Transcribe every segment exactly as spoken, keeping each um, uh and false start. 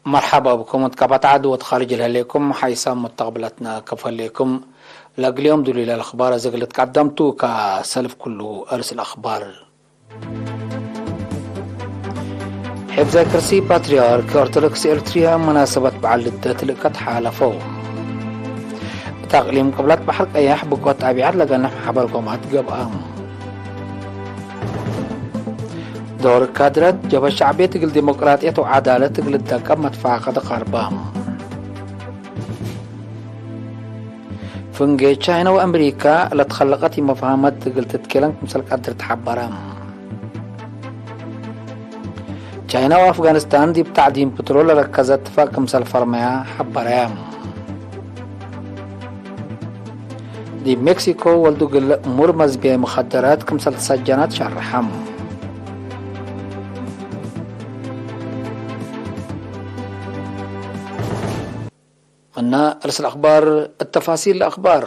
መርሐባ ብኩም። እት ቀበት ዐድ ወእት ካርጅ ለህሌኩም ሐይሳም ሙተቅብለትነ ከፈሌኩም። ለእግልዮም ዱሉይ ለልአኽባር እዜ እግል ትቀደምቱ። ከሰልፍ ኩሉ እርስ ለአኽባር። ሔፍዛይ ክርሲ ፓትርያርክ ኦርቶዶክስ ኤርትርያ መናሰበት በዓል ልደት ልእከት ሓለፈው። እት አቅሊም ቅብለት በሐር ቀያሕ ብቆት ጣቢዓት ለገንሕ መሕበር ጎማት ገብአ። ዶር ካድረት ጀብሀት ሸዕብየት እግል ዲሞቅራጥየት ወዐዳለት እግል ልደቀብ መትፋቀድ ቀርበ። ፍንጌ ቻይና ወአምሪካ ለትከለቀት መፍሀመት እግል ትትኬለም ክምሰል ቀድር ተሐበረ። ቻይና ወአፍጋኒስታን ዲብ ተዕዲን ፕትሮል ለረከዘ እትፋቅ ክምሰል ፈርመያ ሐበረ። ዲብ ሜክሲኮ ወልዱ እግል እሙር መዝብያይ ሙከደራት ክምሰል ተሰጀነ ትሸርሐ። እና ርእስ الأخبار، التفاصيل الأخبار.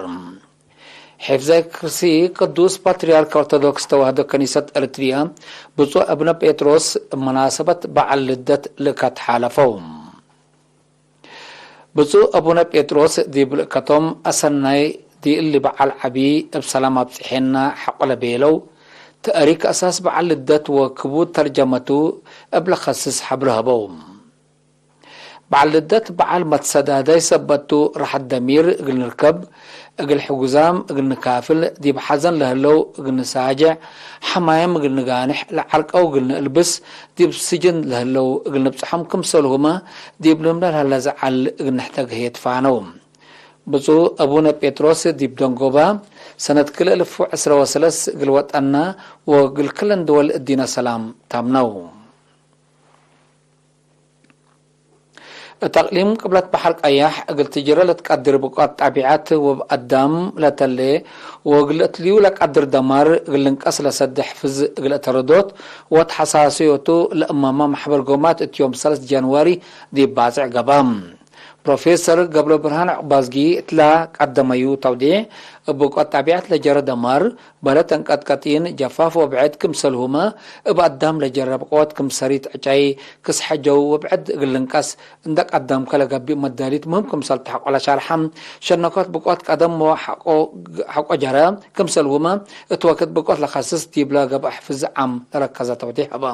ሔፍዛይ ክርሲ ቅዱስ ፓትርያርክ ኦርቶዶክስ ተዋህዶ ከኒሰት ኤርትርያ ብፁዕ አቡነ ጴጥሮስ መናሰበት በዓል ልደት ልእከት ሓለፈው። ብፁዕ አቡነ ጴጥሮስ ዲብ ልእከቶም፣ አሰናይ ዲእሊ በዓል ዐቢ እብ ሰላም አብጽሔና ሐቆ ለቤለው፣ ተእሪክ አሳስ በዓል ልደት ወክቡድ ተርጀመቱ እብ ለከስስ ሐብር ሀበው። በዓል ልደት በዓል መትሰዳዳይ ሰበት ቱ፣ ራሐት ደሚር እግል ንርከብ፣ እግል ሕጉዛም እግል ንካፍል፣ ዲብ ሐዘን ለህለው እግል ንሳጀዕ፣ ሐማይም እግል ንጋንሕ፣ ለዐርቀው እግል ንእልብስ፣ ዲብ ስጅን ለህለው እግል ንብጽሖም ክምሰልሁመ፣ ዲብ ልምነ ለህለ ዘዐል እግል ንሕተግ ህዬ ትፋነው። ብፁዕ አቡነ ጴጥሮስ ዲብ ደንጎባ፣ ሰነት ክልኤ እልፍ ወዕስረ ወሰለስ እግል ወጠንና ወእግል ክለን ድወል እዲነ ሰላም ታምነው። እት አቅሊም ቅብለት በሐር ቀያሕ እግል ትጅረ ለትቀድር ብቆት ጣቢዐት ወእብ አዳም ለተሌ ወእግል እትልዩ ለቀድር ደማር እግል ልንቀስ ለሰዴ ሕፍዝ እግል እተረዶት ወተሐሳስዮቱ ለእማመ መሕበር ጎማት እት ዮም ሰለስ ጃንዋሪ ዲብ ባጽዕ ገብአ። ፕሮፌሰር ገብረብርሃን ዑቅባዝጊ እትላ ቀደመዩ ተውዴሕ፣ እብ ብቆት ጣቢዐት ለጀረ ደማር፣ በለ ተንቀጥቀጢን፣ ጀፋፍ ወብዕድ ክምሰልሁመ እብ አዳም ለጀረ ብቆት ክም ሰሪት ዕጫይ ክስሐጀው ወብዕድ እግል ልንቀስ እንደ ቀደምከ ለገብእ መዳሊት ምህም ክምሰል ተሐቆ ለሸርሐ፣ ሸነኮት ብቆት ቀደም ወሐቆ ሐቆ ጀረ ክምሰልሁመ እት ወክድ ብቆት ለከስስ ዲብለ ገብአ ሕፍዝ ዓም ለረከዘ ተውዴሕ ሀበ።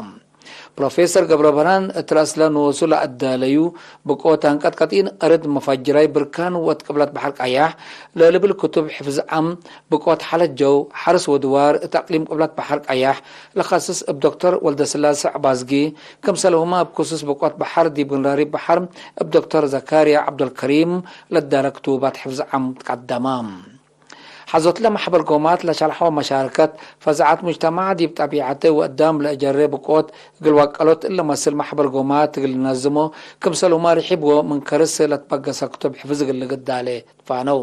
ፕሮፌሰር ገብረብርሃን እት ረአስለ ኖሱ ለአዳለዩ ብቆት አንቀጥቀጢን፣ እርድ መፋጅራይ ብርካን ወእት ቅብለት በሐር ቀያሕ ለልብል ክቱብ ሕፍዝ ዓም ብቆት ሓለት ጀው፣ ሐርስ ወድዋር እት አቅሊም ቅብለት በሐር ቀያሕ ለከስስ እብ ዶክተር ወልደስላሰ ዑቅባዝጊ፣ ክምሰልሁመ እብ ክሱስ ብቆት በሐር ዲብ ግንራሪብ በሐር እብ ዶክተር ዘካርያ ዐብዱልከሪም ለዳለ ክቱባት ሕፍዝ ዓም ትቀደመ። ሐዞትለ መሕበር ጎማት ለሸርሐው መሻርከት ፈዛዐት ሙጅተማዕ ዲብ ጠቢዐት ወአዳም ለአጀሬ ብቆት እግል ዋቀሎት እለ መስል መሕበር ጎማት እግል ልነዝሞ ክምሰልሁመ ርሒብ ወምን ከርስ ለትበገሰ ክቱብ ሕፍዝ እግል ልግዳሌ ትፋነው።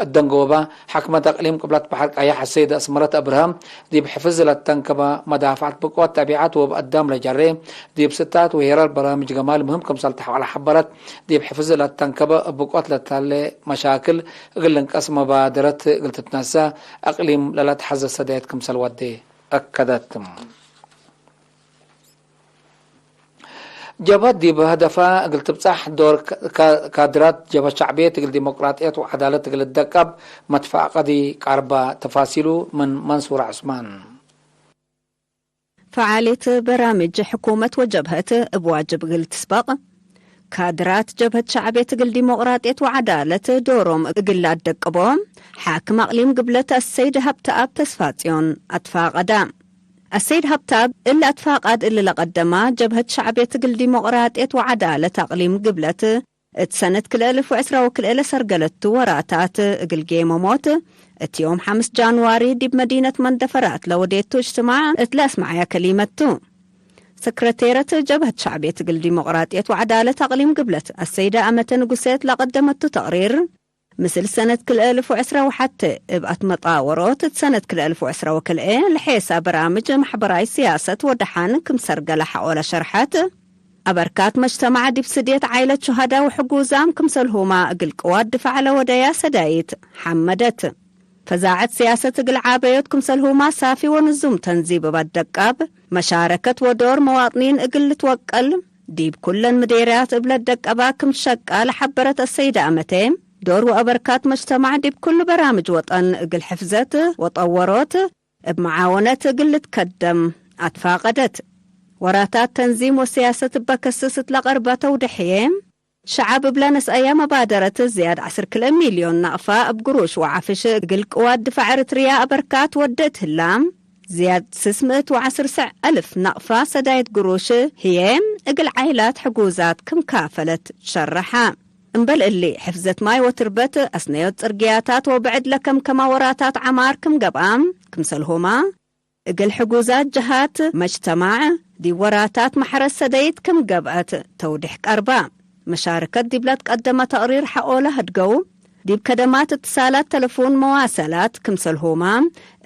እደንጎበ፣ ሐክመት አቅሊም ቅብለት በሐር ቀያሕ አሰይድ አስመረት አብርሃም ዲብ ሕፍዝ ለተንከበ መዳፍዐት ብቆት ጠቢዐት ወእብ አዳም ለጀሬ ዲብ ስታት ወሄራር በራምጅ ገማል ምህም ክምሰል ተሐቆለ ሐበረት። ዲብ ሕፍዝ ለተንከበ እብ ብቆት ለተሌ መሻክል እግል ልንቀስ መባደረት እግል ትትነሰእ፣ አቅሊም ለለትሐዘ ሰዳየት ክምሰል ወዴ አከደት። ጀብሀት ዲብ ሀደፋ እግል ትብጻሕ ዶር ካ-፣ ካ-፣ ካድራት ጀብሀት ሸዕብየት እግል ዲሞቅራጥየት ወዐዳለት እግል ልደቀብ መትፋቀዲ ቀርበ። ተፋሲሉ ምን መንሱር ዑስማን። ፈዓልየት በራምጅ ሕኩመት ወጀብሀት እብ ዋጅብ እግል ትስበቅ፣ ካድራት ጀብሀት ሸዕብየት እግል ዲሞቅራጥየት ወዐዳለት ዶሮም እግል ለአደቅቦ፣ ሓክም አቅሊም ግብለት አሰይድ ሀብተአብ ተስፋጽዮን አትፋቀደ። አሰይድ ሀብተአብ እሊ አትፋቃድ እሊ ለቀደማ፣ ጀብሀት ሸዕብየት እግል ዲሞቅራጥየት ወዐዳለት አቅሊም ግብለት፣ እት ሰነት ክልኤ እልፍ ወዕስራ ወክልኤ ለሰርገለቱ ወራታት እግል ጌመሞት፣ እት ዮም ሐምስ ጃንዋሪ ዲብ መዲነት መንደፈራት ለወዴቱ እጅትማዕ እት ለአስመዐያ ከሊመት ቱ። ሰክረቴረት ጀብሀት ሸዕብየት እግል ዲሞቅራጥየት ወዐዳለት አቅሊም ግብለት አሰይደ አመተ ንጉሴ እት ለቀደመቱ ተቅሪር፣ ምስል ሰነት ክልኤ እልፍ ወዕስራ ወሐቴ እብ አትመጣወሮት፣ እት ሰነት ክልኤ እልፍ ወዕስራ ወክልኤ ለሔሳ በራምጅ መሕበራይ ስያሰት ወደሓን ክም ሰርገለ ሐቆለ ሸርሐት፣ አበርካት መጅተማዕ ዲብ ስድየት ዓይለት ሹሀዳ ወሕጉዛም ክምሰልሁማ እግል ቅዋት ድፋዕ ለወደያ ሰዳይት ሐመደት። ፈዛዐት ስያሰት እግል ዓበዮት ክምሰልሁማ ሳፊ ወንዙም ተንዚብ እብ አደቃብ፣ መሻረከት ወዶር መዋጥኒን እግል ልትወቀል፣ ዲብ ኩለን ምዴርያት እብ ለደቀባ ክም ሸቃ ለሐበረት አሰይደ አመቴ፣ ዶር ወአበርካት መጅተማዕ ዲብ ኩሉ በራምጅ ወጠን እግል ሕፍዘት ወጠወሮት እብ መዓወነት እግል ልትከደም አትፋቀደት። ወራታት ተንዚም ወስያሰት እበ ክስስ እት ለቀርበ ተውድሕዬ፣ ሸዐብ እብለ ነስአያ መባደረት ዝያድ ዐስር ክልኤ ሚልዮን ናቅፋ እብ ግሩሽ ወዓፍሽ እግል ቅዋት ድፋዕ ኤረትርያ አበርካት ወዴ እት ህላ፣ ዝያድ ስስ ምእት ወዐስር ሰዕ አልፍ ናቅፋ ሰዳይት ግሩሽ ህዬ እግል ዓይላት ሕጉዛት ክም ካፈለት ሸረሐ። እምበል እሊ፣ ሕፍዘት ማይ ወትርበት፣ አስነዮት ጽርግያታት ወብዕድ ለከምከማ ወራታት ዐማር ክም ገብአ፣ ክምሰልሁማ፣ እግል ሕጉዛት ጀሃት መጅተማዕ ዲብ ወራታት መሕረስ ሰደይት ክም ገብአት ተውዲሕ ቀርባ። መሻርከት ዲብ ለትቀደመ ተቅሪር ሐቆለ ህድገው፣ ዲብ ከደማት እትሳላት ተለፉን መዋሰላት ክምሰልሁማ፣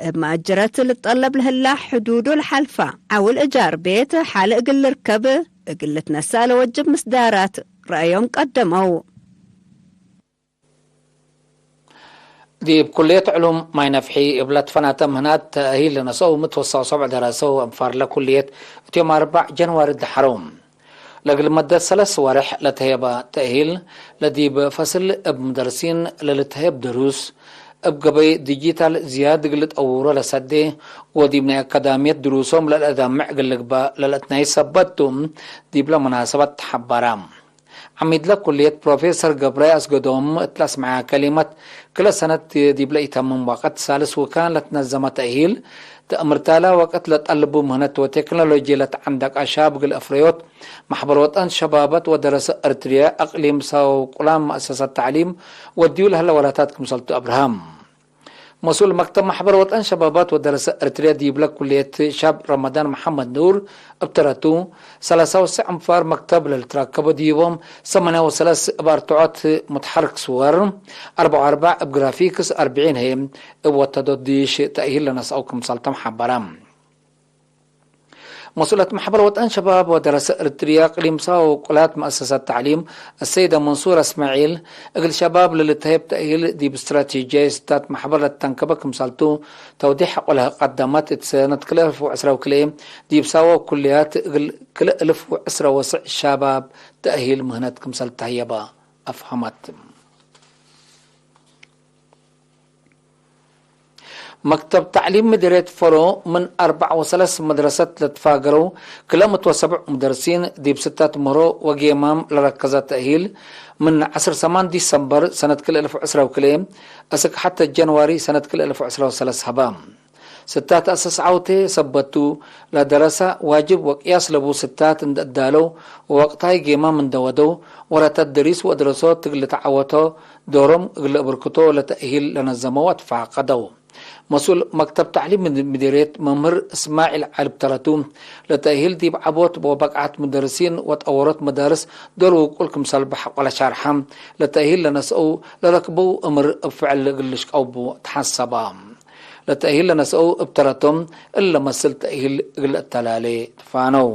እብ መአጀረት ልትጠለብ ለህላ ሕዱዱ ለሐልፋ ዐውል እጃር ቤት ሐል እግል ልርከብ እግል ልትነሳእ ለወጅብ ምስዳራት ረአዮም ቀደመው። ዲብ ኩልየት ዕሉም ማይ ነፍሒ እብ ለትፈናተ ምህናት ተእሂል ለነሰአው ምትወሳው ሰብዕ ደረሰው አንፋር ለኩልየት እት ዮም አርበዕ ጀንዋሪ ደሐረው። ለእግል መደት ሰለስ ወሬሕ ለተሄበ ተእሂል ለዲብ ፈስል እብ ሙደርሲን ለልትሀየብ ድሩስ እብ ገበይ ዲጂታል ዝያድ እግል ልጠውሮ ለሰዴ ወዲብ ናይ አካዳምየት ድሩሶም ለለአዳምዕ እግል ልግበእ ለለአትናይ ሰበት ቱ ዲብለ መናሰበት ተሐበረ። ዐሚድለ ኩልየት ፕሮፌሰር ገብራይ አስገዶም እት ለአስመዐ ከሊመት፣ ክለ ሰነት ዲብለ ኢተምም ወቅት ሳልስ ውካን ለትነዘመ ተእሂል፣ ተእምርታላ ወቅት ለጠልቡ ምህነት ወቴክኖሎጂ ለተዐንደቀ ሻብ እግል አፍረዮት፣ መሕበር ወጠን ሸባበት ወደረሰ እርትርየ፣ እቅሊም ሳው ቁላም መአሰሰት ተዕሊም ወድዩ ለህለ ወላታት ክምሰልቱ አብርሃም። መስኡል መክተብ መሕበር ወጠን ሸባባት ወደረሰ እርትርየ ዲብለ ኩልየት ሻብ ረመዳን መሐመድ ኑር እብ ተረቱ፣ ሰላሳ ወሰዕ አንፋር መክተብ ለልትራከበ ዲቦም፣ ሰማንያ ወሰለስ እብ አርትዖት ሙትሐርክ ስወር፣ አርበዕ ወአርበዕ እብ ግራፊክስ፣ አርብዒን ህዬ እብ ወተዶት ዲሽ ተእሂል ለነስአው ክምሰልቶም ሐበረ። መስኡለት መሕበር ወጠን ሸባብ ወደረሰ እርትርየ፣ እቅሊም ሳው ቁላት መአሰሰት ተዕሊም፣ አሰይደ መንሱር እስማዒል፣ እግል ሸባብ ለልትሀየብ ተእሂል ዲብ እስትራቴጅያይ ስታት መሕበር ለተንከበ ክምሰልቱ ተውዲሕ ሐቆ ለህቀደመት፣ እት ሰነት ክልኤ አልፍ ወዕስራ ወክልኤ ዲብ ሳወ ኩልያት እግል ክልኤ አልፍ ወዕስራ ወሰዕ ሸባብ ተእሂል ምህነት ክምሰል ተህየበ አፍሀመት። መክተብ ተዕሊም ምዲርየት ፈሮ ምን አርበዕ ወሰለስ መድረሰት ለትፋገረው ክለ ምእት ወሰብዕ ሙደርሲን ዲብ ስታት ምህሮ ወጌማም ለረከዘ ተእሂል፣ ምን ዐስር ሰማን ዲሰምበር ሰነት ክልኤ አልፍ ወዕስራ ወክልኤ አስክ ሐተ ጀንዋሪ ሰነት ክልኤ አልፍ ወዕስራ ወሰለስ ሀበ። ስታት አሰስ ዐውቴ ሰበት ቱ፣ ለደረሰ ዋጅብ ወቅያስ ለቡ ስታት እንደ እዳለው ወወቅታይ ጌማም እንደ ወደው፣ ወረተት ድሪስ ወድረሶት እግል ልትዓወቶ ዶሮም እግል እብርክቶ ለተእሂል ለነዘመው አትፋቀደው። መስኡል መክተብ ተዕሊም ምዲርየት መምህር እስማዒል ዐሊ ብተረቱ፣ ለተእሂል ዲብ ዐቦት ወበቅዓት ሙደርሲን ወጠወሮት መዳርስ ዶር ውቁል ክምሰል በሐቆ ለሻርሐ፣ ለተእሂል ለነስአው ለረክበው እምር እብ ፍዕል እግል ልሽቀው ቡ ተሐሰበ። ለተእሂል ለነስአው እብ ተረቶም እለ መስል ተእሂል እግል እተላሌ ትፋነው።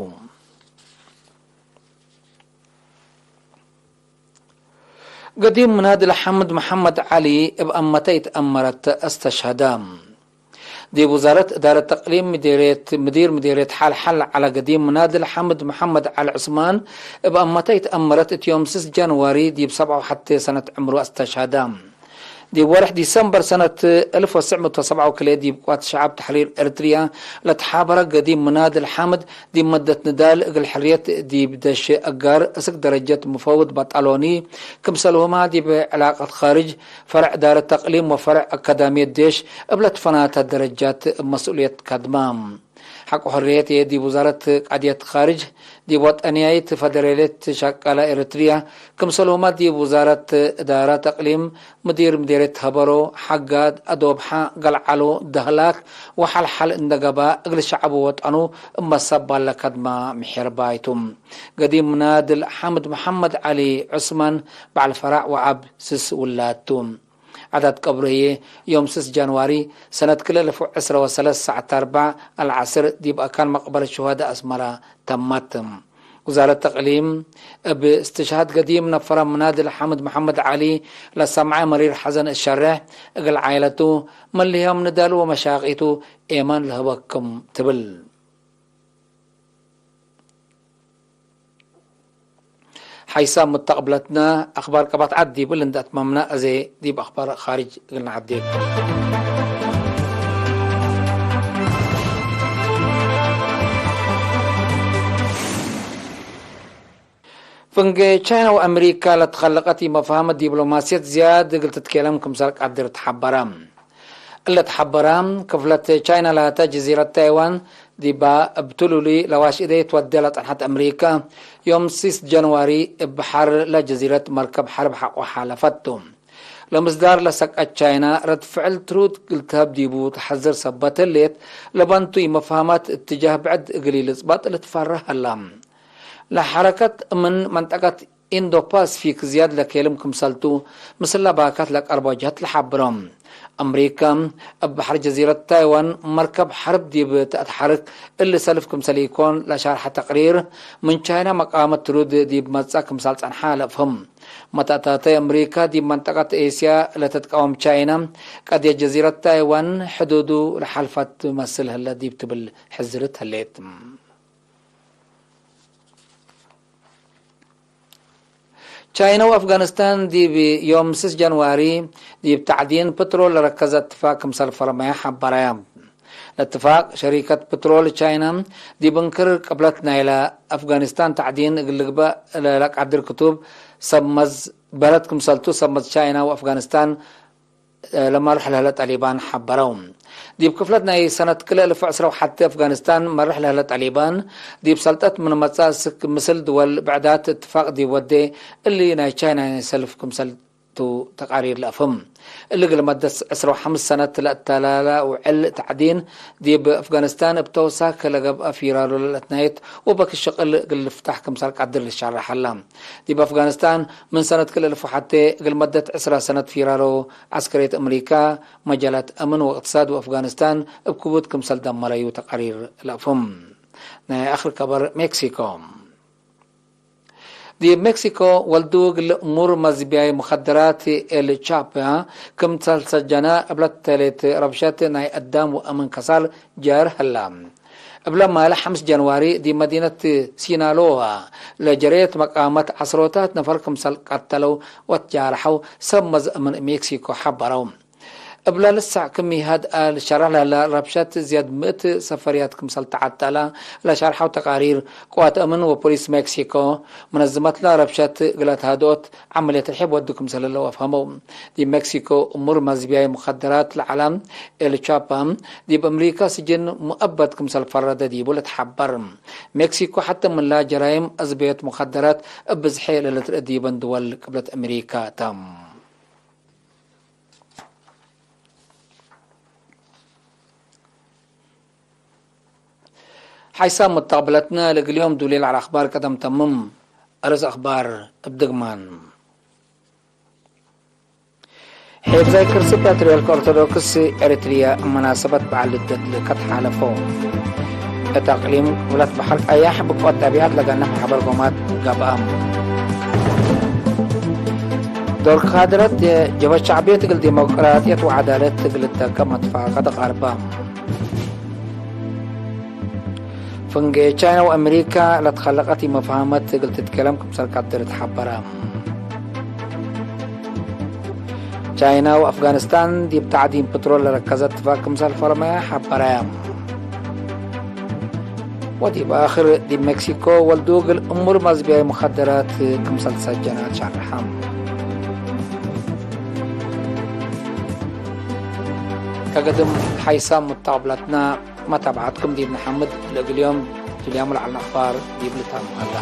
ገዲም ምናድል ሐምድ መሐመድ ዐሊ እብ አመተ ኢትአመረት አስተሽሀደ። ዲብ ውዛረት እዳረት ተቅሊም ምዲርየት፣ ምዲር ምዲርየት ሐልሐል ዐለ ገዲም ምናድል ሐምድ መሐመድ ዐሊ ዑስማን እብ አመተ ኢትአመረት እት ዮም ስስ ጃንዋሪ ዲብ ሰብዓ ወሐቴ ሰነት ዕምሩ አስተሽሀደ። ዲብ ወርሕ ዲሰምበር ሰነት አልፍ ወትሰዕ ምእት ወሰብዓ ወክልኤ ዲብ ቅዋት ሸዐብ ተሕሪር ኤረትርያ ለተሓበረ ገዲም ምናድል ሐምድ ዲብ መደት ንዳል እግል ሕርየት ዲብ ደሽ አጋር እስክ ደረጀት ሙፈውድ በጣሎኒ፣ ክምሰልሁማ ዲብ ዕላቀት ካርጅ ፈርዕ እዳረት ተቅሊም ወፈርዕ አካዳምየት ዴሽ እብ ለትፈናተ ደረጃት እብ መስኡልየት ከድመ። ሐቆ ሕርየት ዲብ ውዛረት ቃድየት ካርጅ፣ ዲብ ወጠንያይት ፈደራልየት ሸቃለ ኤረትርያ፣ ክምሰልሁመ ዲብ ውዛረት እዳረት እቅሊም ምዲር ምዲርየት ሀበሮ፣ ሐጋድ፣ አዶብሐ፣ ገልዓሎ፣ ደህላክ ወሐልሐል እንደ ገብአ፣ እግል ሸዐቡ ወጠኑ እብ መሰባል ለከድመ ምሒር ባይቱ። ገዲም ምናድል ሓምድ መሐመድ ዐሊ ዑስማን በዐል ፈራዕ ወአብ ስስ ውላድ ቱ። ዐዳት ቀብሩ ህዬ፣ ዮም ስስ ጃንዋሪ ሰነት ክልኤ አልፍ ወዕስረ ወሰለስ ሰዓት አርበዕ አልዐስር ዲብ አካን መቅበረት ሹሀዳእ አስመረ ተመት። ውዛረት ተቅሊም፣ እብ እስትሽሃድ ገዲም ነፈረ ምናድል ሓምድ መሐመድ ዐሊ ለሰምዐ መሪር ሐዘን እት ሸሬሕ፣ እግል ዓኢለቱ፣ መልህዮም ንዳሉ ወመሻቂቱ ኤማን ለህበክም ትብል። ሐይሳም ሙተቅብለትነ፣ አክባር ቀባት ዐድ ዲብ እሊ እንዴ አትመምነ፣ አዜ ዲብ አክባር ካርጅ እግል ነዐዴ። ፍንጌ ቻይና ወአሜሪካ ለትከለቀት ኢመፍሀመት ዲብሎማስየት ዝያድ እግል ትትኬለም ክምሰል ቀድር ተሐበረ። እለ ተሐበረ፣ ክፍለት ቻይና ላተ ጀዚረት ታይዋን ዲባ እብ ትሉሊ ለዋሽ እዴ ትወዴ ለጸንሐት አሜሪካ፣ ዮም ስስ ጀንዋሪ እብ በሐር ለጀዚረት መርከብ ሐርብ ሐቆ ሓለፈት ቱ። ለምስዳር ለሰቀት ቻይና ረድ ፍዕል ትሩድ እግል ተሀብ ዲቡ ተሐዝር ሰበት ህሌት፣ ለበንቱ ኢመፍሀመት እትጃህ ብዕድ እግል ኢልጽበጥ ልትፈረህ ሀላ። ለሐረከት ምን መንጠቀት ኢንዶ-ፓስፊክ ዝያድ ለኬልም ክምሰልቱ፣ ምስል ለባካት ለቀርቦ ጀህት ለሐብሮ። አምሪካ፣ እብ በሐር ጀዚረት ታይዋን መርከብ ሐርብ ዲብ ተአትሐርክ እሊ ሰልፍ ክምሰል ኢኮን ለሻርሐ ተቅሪር፣ ምን ቻይና መቃመት ትሩድ ዲብ መጽአ ክምሰል ጸንሐ ለአፍህም። መተአታተ አምሪካ ዲብ መንጠቀት ኤስያ ለትትቃወም ቻይና፣ ቀድየት ጀዚረት ታይዋን ሕዱዱ ለሐልፈት ትመስል ህለ ዲብ ትብል ሕዝርት ህሌት። ቻይና ወአፍጋኒስታን ዲብ ዮም ስስ ጃንዋሪ ዲብ ተዕዲን ፕትሮል ለረከዘ እትፋቅ ክምሰል ፈረመየ ሐበረ። ለእትፋቅ፣ ሸሪከት ፕትሮል ቻይና ዲብ እንክር ቅብለት ናይለ አፍጋኒስታን ተዕዲን እግል ልግበእ ለቀድር ክቱብ ሰብ መዝ በረት ክምሰልቱ፣ ሰብ መዝ ቻይና ወአፍጋኒስታን ለመርሕ ለህለ ጠሊባን ሐበረው። ዲብ ክፍለት ናይ ሰነት ክልኤ እልፍ ዕስራ ወሐቴ አፍጋኒስታን መርሕ ለህለ ጠሊባን ዲብ ሰልጠት ምን መጽአ እስክ ምስል ድወል ብዕዳት እትፋቅ ዲብ ወዴ እሊ ናይ ቻይና ናይ ሰልፍ ክምሰል ቱ ተቃሪር ለአፍህም። እሊ እግል መደት ዕስራ ወሐምስ ሰነት ለአተላላ ውዕል ተዕዲን ዲብ አፍጋኒስታን እብ ተውሳክ ለገብአ ፊራሮ ለለአትናየት ወበክ ሽቅል እግል ልፍታሕ ክምሰል ቀድር ልሻረሕ ሀላ። ዲብ አፍጋኒስታን ምን ሰነት ክልኤ እልፍ ወሐቴ እግል መደት ዕስራ ሰነት ፊራሮ ዐስከርየት አምሪካ፣ መጃላት አምን ወእቅትሳድ ወአፍጋኒስታን እብ ክቡድ ክምሰል ደመረዩ ተቃሪር ለአፍህም። ናይ አክር ከበር ሜክሲኮ። ዲብ ሜክሲኮ ወልዱ እግል እሙር መዝብያይ ሙከደራት ኤል ቻፖ ክምሰል ሰጀነ እብለ ተሌት ረብሸት ናይ አዳም ወአምን ከሳር ጃር ሀላ። እብለ ማለ ሐምስ ጀንዋሪ ዲብ መዲነት ሲናሎዋ ለጀሬት መቃመት ዐስሮታት ነፈር ክምሰል ቀተለው ወትጃርሐው ሰብ መዝ አምን ሜክሲኮ ሐበረው። እብለ ልሳዕ ክም ኢሀድአ ልሸረሕ ለህለ ረብሸት ዝያድ ምእት ሰፈርያት ክምሰል ተዐጠለ ለሸርሐው ተቃሪር፣ ቅዋት አምን ወፖሊስ ሜክሲኮ፣ መነዝመትለ ረብሸት እግለ ተሀድኦት ዐመልየት ርሒብ ወዱ ክምሰል ህለው አፍሀመው። ዲብ ሜክሲኮ እሙር መዝብያይ ሙከደራት ለዐለ ኤል ቻፖ፣ ዲብ አምሪካ ስጅን ሙአበድ ክምሰል ፈረደ ዲቡ ልትሐበር። ሜክሲኮ ሐተ ምንላ ጀራይም አዝበዮት ሙከደራት እብ ብዝሐ ለልትርአ ዲበን ድወል ቅብለት አምሪካ ተ። ሐይሳም ሙተቅብለትነ፣ ለእግል ዮም ዱሊል ዐለ አክባር ቀደም ተምም። አርስ አክባር እብ ድግማን። ሔፍዛይ ክርሲ ፓትርያርክ ኦርቶዶክስ ኤሪትርያ እብ መናሰበት በዐል ልደት ልከት ሓለፈው። እት አቅሊም ቅብለት በሐር ቀያሕ ብቆት ጠቢዐት ለገንሕ ሐበር ጎማት ገብአ። ዶር ካድረት ጀብሀት ሸዕብየት እግል ዲሞቅራጥየት ወዐዳለት እግል ልትደከም መትፋቀድ ቀርበ። ፍንጌ ቻይና ወአሜሪካ ለትከለቀት ኢመፍሀመት እግል ትትከለም ክምሰል ቀድር ተሐበረ። ቻይና ወአፍጋኒስታን ዲብ ተዕዲን ፕትሮል ለረከዘ እትፋቅ ክምሰል ፈርመ ሐበረ። ወዲብ አክር ዲብ ሜክሲኮ ወልዱ እግል እሙር መዝብያይ ሙከደራት ክምሰል ሰጀነ ሸርሐ። ከገድም ሐይሳም ሙተቅብለትና መታብዐትኩም ዲብ ነሐምድ፣ ለእግል ዮም ዱልያሙ ለዐልነ አክባር ዲብ ልታመም ሀላ።